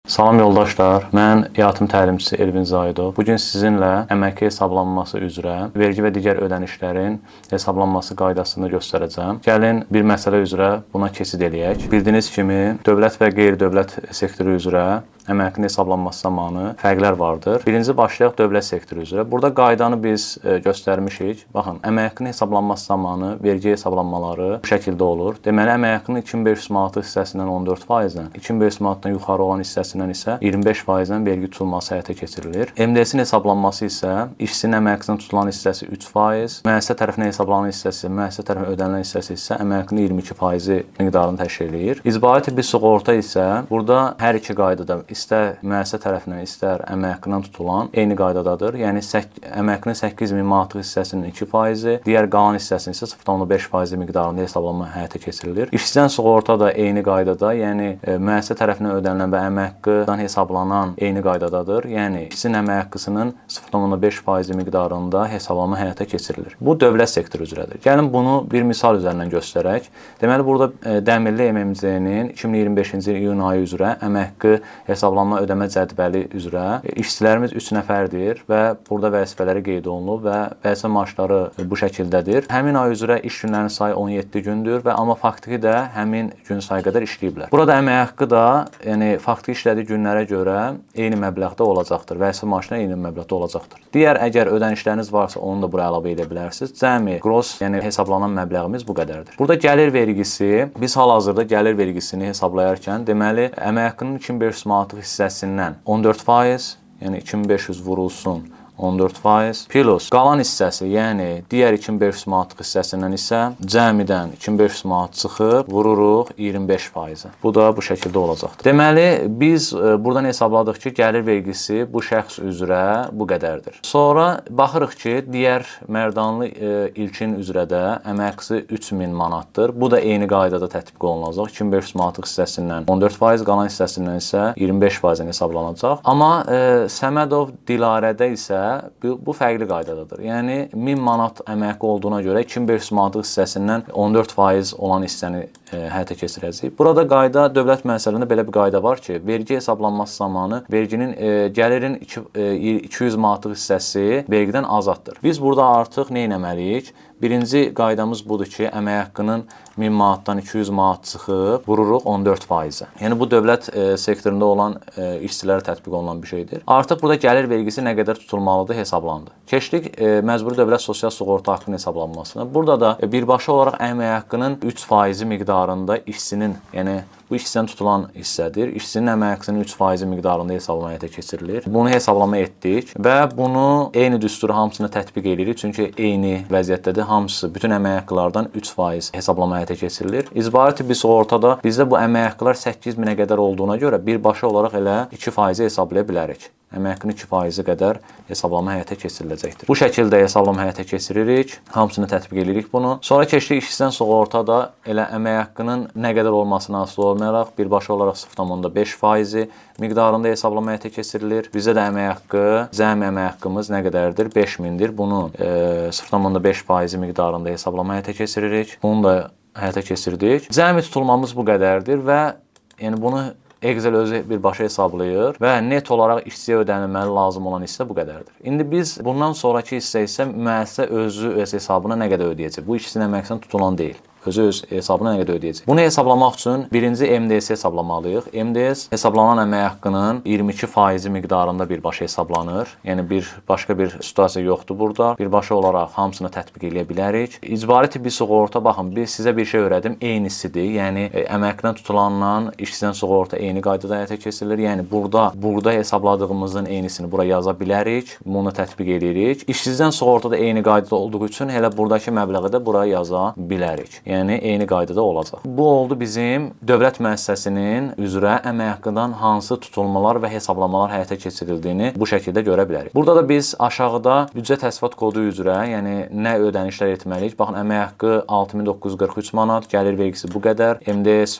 Salam yoldaşlar, mən Yatım təlimçisi Elvin Zahidov. Bu gün sizinlə əmək hesablanması üzrə vergi və digər ödənişlərin hesablanması qaydasını göstərəcəm. Gəlin bir məsələ üzrə buna keçid eləyək. Bildiyiniz kimi, dövlət və qeyri-dövlət sektoru üzrə əmək haqqının hesablanması zamanı fərqlər vardır. Birinci başlayaq dövlət sektoru üzrə. Burada qaydanı biz göstərmişik. Baxın, əmək haqqının hesablanması zamanı vergi hesablanmaları bu şəkildə olur. Deməli, əmək haqqının 2500 manatlıq hissəsindən 14%-lə, 2500 manatdan yuxarı olan hissəsindən isə 25%-lə vergi tutulması həyata keçirilir. MDS-in hesablanması isə işçinin əmək haqqından tutulan hissəsi 3%, müəssisə tərəfindən hesablanan hissəsi, müəssisə tərəfindən ödənilən hissəsi isə əmək haqqının 22% miqdarını təşkil eləyir. İcbari tibbi sığorta isə burada hər iki qaydada istər müəssisə tərəfindən, istər əmək haqqından tutulan eyni qaydadadır. Yəni əmək haqqının 8000 manatlıq hissəsinin 2%, digər qalan hissəsinin isə 0,5% miqdarında hesablanma həyata keçirilir. İşçidən sığorta da eyni qaydada, yəni müəssisə tərəfindən ödənilən və əmək haqqından hesablanan eyni qaydadadır. Yəni işçinin əmək haqqısının 0,5% miqdarında hesablanma həyata keçirilir. Bu dövlət sektoru üzrədir. Gəlin bunu bir misal üzərindən göstərək. Deməli burada Dəmirli MMC-nin 2025-ci il iyun ayı üzrə əmək haqqı hesablanma ödəmə cədvəli üzrə işçilərimiz 3 nəfərdir və burada vəzifələri qeyd olunub və vəzifə maaşları bu şəkildədir. Həmin ay üzrə iş günlərinin sayı 17 gündür və amma faktiki də həmin gün sayı qədər işləyiblər. Burada əmək haqqı da, yəni faktiki işlədiyi günlərə görə eyni məbləğdə olacaqdır. Vəzifə maaşına eyni məbləğdə olacaqdır. Digər əgər ödənişləriniz varsa, onu da bura əlavə edə bilərsiniz. Cəmi gross, yəni hesablanan məbləğimiz bu qədərdir. Burada gəlir vergisi, biz hal-hazırda gəlir vergisini hesablayarkən, deməli, əmək haqqının 2500 manatlıq hissəsindən 14%, yəni 2500 vurulsun 14% plus qalan hissəsi, yəni digər 2500 manatlıq hissəsindən isə cəmidən 2500 manat çıxıb vururuq 25%-ə. Bu da bu şəkildə olacaqdır. Deməli, biz buradan hesabladıq ki, gəlir vergisi bu şəxs üzrə bu qədərdir. Sonra baxırıq ki, digər Mərdanlı ilkin üzrə də əmək haqqısı 3000 manatdır. Bu da eyni qaydada tətbiq olunacaq. 2500 manatlıq hissəsindən 14%, qalan hissəsindən isə 25% hesablanacaq. Amma Səmədov Dilarədə isə bu fərqli qaydadadır. Yəni 1000 manat əmək haqqı olduğuna görə 2500 manatlıq hissəsindən 14% olan hissəni həyata keçirəcəyik. Burada qayda dövlət müəssisələrində belə bir qayda var ki, vergi hesablanması zamanı verginin gəlirin 200 manatlıq hissəsi vergidən azaddır. Biz burada artıq nə etməliyik? Birinci qaydamız budur ki, əmək haqqının 1000 manatdan 200 manat çıxıb vururuq 14%-ə. Yəni bu dövlət sektorunda olan işçilərə tətbiq olunan bir şeydir. Artıq burada gəlir vergisi nə qədər tutulmalıdır hesablandı. Keçdik məcburi dövlət sosial sığorta haqqının hesablanmasına. Burada da birbaşa olaraq əmək haqqının 3% miqdarında işçinin, yəni bu işçidən tutulan hissədir. İşçinin əmək haqqısının 3% miqdarında hesablama həyata keçirilir. Bunu hesablama etdik və bunu eyni düsturu hamısına tətbiq edirik. Çünki eyni vəziyyətdədir. Hamısı bütün əmək haqqlardan 3% hesablama həyata keçirilir. İcbari tibbi sığortada bizdə bu əmək haqqlar 8000-ə qədər olduğuna görə birbaşa olaraq elə 2% hesablaya bilərik. Əmək haqqının 2% qədər hesablama həyata keçiriləcəkdir. Bu şəkildə hesablama həyata keçiririk. Hamısını tətbiq edirik bunu. Sonra keçdik işçidən sığorta da elə əmək haqqının nə qədər olmasına asılı olmayaraq birbaşa olaraq 0,5% miqdarında hesablama həyata keçirilir. Bizdə də əmək haqqı, cəmi əmək haqqımız nə qədərdir? 5000-dir. Bunu 0,5% miqdarında hesablama həyata keçiririk. Bunu da həyata keçirdik. Cəmi tutulmamız bu qədərdir və yəni bunu Excel özü birbaşa hesablayır və net olaraq işçiyə ödənilməli lazım olan hissə bu qədərdir. İndi biz bundan sonrakı hissə isə müəssisə özü öz hesabına nə qədər ödəyəcək? Bu işçinin əmək haqqından tutulan deyil. Özü öz hesabına nə qədər ödəyəcək? Bunu hesablamaq üçün birinci MDS hesablamalıyıq. MDS hesablanan əmək haqqının 22% miqdarında birbaşa hesablanır. Yəni bir başqa bir situasiya yoxdur burada. Birbaşa olaraq hamısını tətbiq eləyə bilərik. İcbari tibbi sığorta, baxın, biz sizə bir şey öyrədim, eynisidir. Yəni əmək haqqından tutulanla işçidən sığorta eyni qaydada həyata keçirilir. Yəni burada hesabladığımızın eynisini bura yaza bilərik. Bunu tətbiq eləyirik. İşsizdən sığorta da eyni qaydada olduğu üçün elə buradakı məbləği də bura yaza bilərik. Yəni eyni qaydada olacaq. Bu oldu bizim dövlət müəssisəsinin üzrə əmək haqqından hansı tutulmalar və hesablamalar həyata keçirildiyini bu şəkildə görə bilərik. Burada da biz aşağıda büdcə təsərrüfat kodu üzrə, yəni nə ödənişlər etməliyik. Baxın, əmək haqqı 6943 manat, gəlir vergisi bu qədər, MDS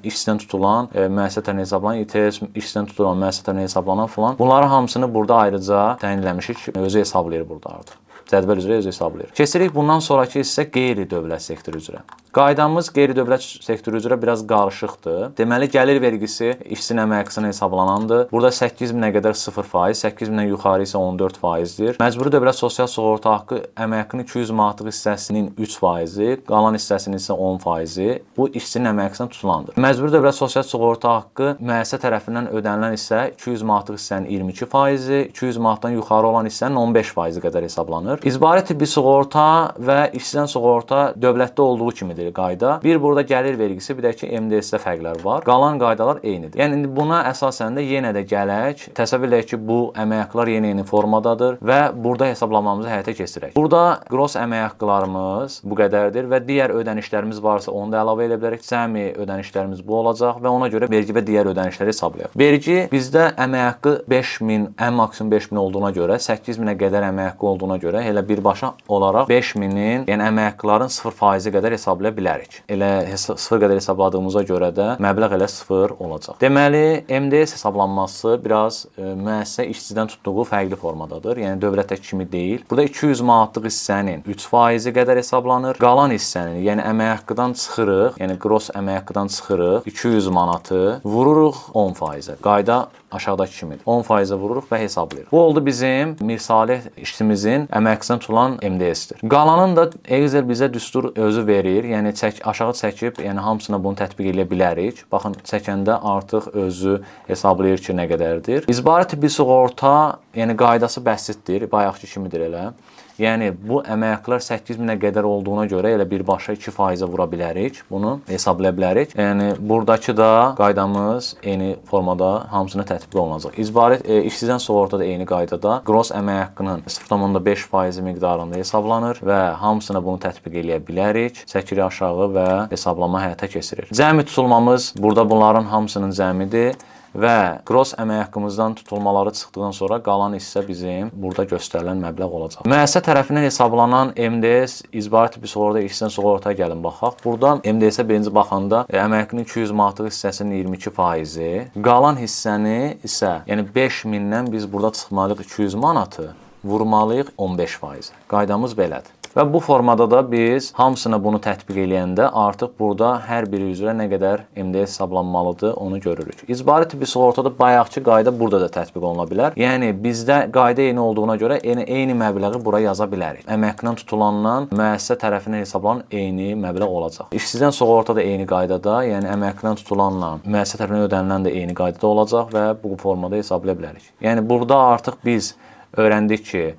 işçidən tutulan, müəssisə tərəfindən hesablanan, İTS işçidən tutulan, müəssisə tərəfindən hesablanan filan. Bunların hamısını burada ayrıca təyin eləmişik. Özü hesablayır burada artıq. Cədvəl üzrə özü hesablayır. Keçirik bundan sonrakı hissə qeyri-dövlət sektoru üzrə. Qaydamız qeyri-dövlət sektoru üzrə biraz qarışıqdır. Deməli, gəlir vergisi işçinin əmək haqqısına hesablanandır. Burada 8000-ə qədər 0%, 8000-dən yuxarı isə 14%-dir. Məcburi dövlət sosial sığorta haqqı əmək haqqının 200 manatlıq hissəsinin 3%, qalan hissəsinin isə 10%. Bu işçinin əmək haqqısına tutulandır. Məcburi dövlət sosial sığorta haqqı müəssisə tərəfindən ödənilən hissə 200 manatlıq hissənin 22%, 200 manatdan yuxarı olan hissənin 15% qədər hesablanır. İcbari tibbi sığorta və işçidən sığorta dövlətdə olduğu kimidir qayda. Bir burada gəlir vergisi, bir də ki MDS-də fərqlər var. Qalan qaydalar eynidir. Yəni indi buna əsasən də yenə də gələk. Təsəvvür edək ki, bu əmək haqqlar yenə eyni formadadır və burada hesablamamızı həyata keçirək. Burada gross əmək haqqlarımız bu qədərdir və digər ödənişlərimiz varsa onu da əlavə edə bilərik. Cəmi ödənişlərimiz bu olacaq və ona görə vergi və digər ödənişləri hesablayaq. Vergi bizdə əmək haqqı 5000, ən maksimum 5000 olduğuna görə, 8000-ə qədər əmək haqqı olduğuna görə elə birbaşa olaraq 5000-in, yəni əmək haqqların 0% qədər hesablaya bilərik. Elə 0 qədər hesabladığımıza görə də məbləğ elə 0 olacaq. Deməli, MDS hesablanması biraz müəssisə işçidən tutduğu fərqli formadadır. Yəni dövlətdəki kimi deyil. Burada 200 manatlıq hissənin 3% qədər hesablanır. Qalan hissənin, yəni əmək haqqıdan çıxırıq, yəni gross əmək haqqıdan çıxırıq 200 manatı vururuq 10%-ə. Qayda aşağıdakı kimidir. 10%-ə vururuq və hesablayırıq. Bu oldu bizim Mirsaleh işçimizin əmək haqqısına tutulan MDS-dir. Qalanın da Excel bizə düstur özü verir. Yəni aşağı çəkib, yəni hamısına bunu tətbiq eləyə bilərik. Baxın, çəkəndə artıq özü hesablayır ki, nə qədərdir. İcbari tibbi sığorta, yəni qaydası bəsitdir, bayaqki kimidir elə. Yəni bu əmək haqqlar 8000-ə qədər olduğuna görə elə birbaşa 2%-ə vura bilərik. Bunu hesablaya bilərik. Yəni buradakı da qaydamız eyni formada hamısına tətbiq olunacaq. İcbari işsizdən sığorta da eyni qaydada gross əmək haqqının 0,5% miqdarında hesablanır və hamısına bunu tətbiq eləyə bilərik. Çəkirik aşağı və hesablama həyata keçirir. Cəmi tutulmamız burada bunların hamısının cəmidir və gross əmək haqqımızdan tutulmaları çıxdıqdan sonra qalan hissə bizim burada göstərilən məbləğ olacaq. Müəssisə tərəfindən hesablanan MDS icbari tibbi sığorta, işçidən sığortaya gəlin baxaq. Burada MDS-ə birinci baxanda əmək haqqının 200 manatlıq hissəsinin 22%, qalan hissəni isə, yəni 5000-dən biz burada çıxmalıyıq 200 manatı, vurmalıyıq 15%. Qaydamız belədir. Və bu formada da biz hamısına bunu tətbiq eləyəndə artıq burada hər biri üzrə nə qədər MDS hesablanmalıdır, onu görürük. İcbari tibbi sığortada bayaqki qayda burada da tətbiq oluna bilər. Yəni bizdə qayda eyni olduğuna görə eyni məbləği bura yaza bilərik. Əmək haqqından tutulandan müəssisə tərəfindən hesablanan eyni məbləğ olacaq. İşsizdən sığorta da eyni qaydada, yəni əmək haqqından tutulanla müəssisə tərəfindən ödənilən də eyni qaydada olacaq və bu formada hesablaya bilərik. Yəni burada artıq biz öyrəndik ki,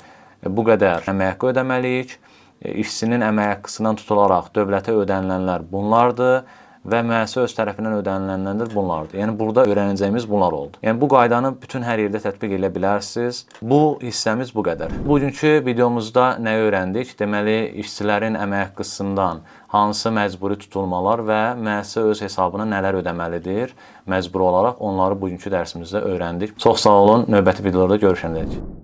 bu qədər əmək haqqı ödəməliyik. İşçinin əmək haqqısından tutularaq dövlətə ödənilənlər bunlardır və müəssisə öz tərəfindən ödənilənlərdir bunlardır. Yəni burada öyrənəcəyimiz bunlar oldu. Yəni bu qaydanı bütün hər yerdə tətbiq edə bilərsiniz. Bu hissəmiz bu qədər. Bugünkü videomuzda nə öyrəndik? Deməli, işçilərin əmək haqqısından hansı məcburi tutulmalar və müəssisə öz hesabına nələr ödəməlidir məcburi olaraq, onları bugünkü dərsimizdə öyrəndik. Çox sağ olun. Növbəti videolarda görüşənədək.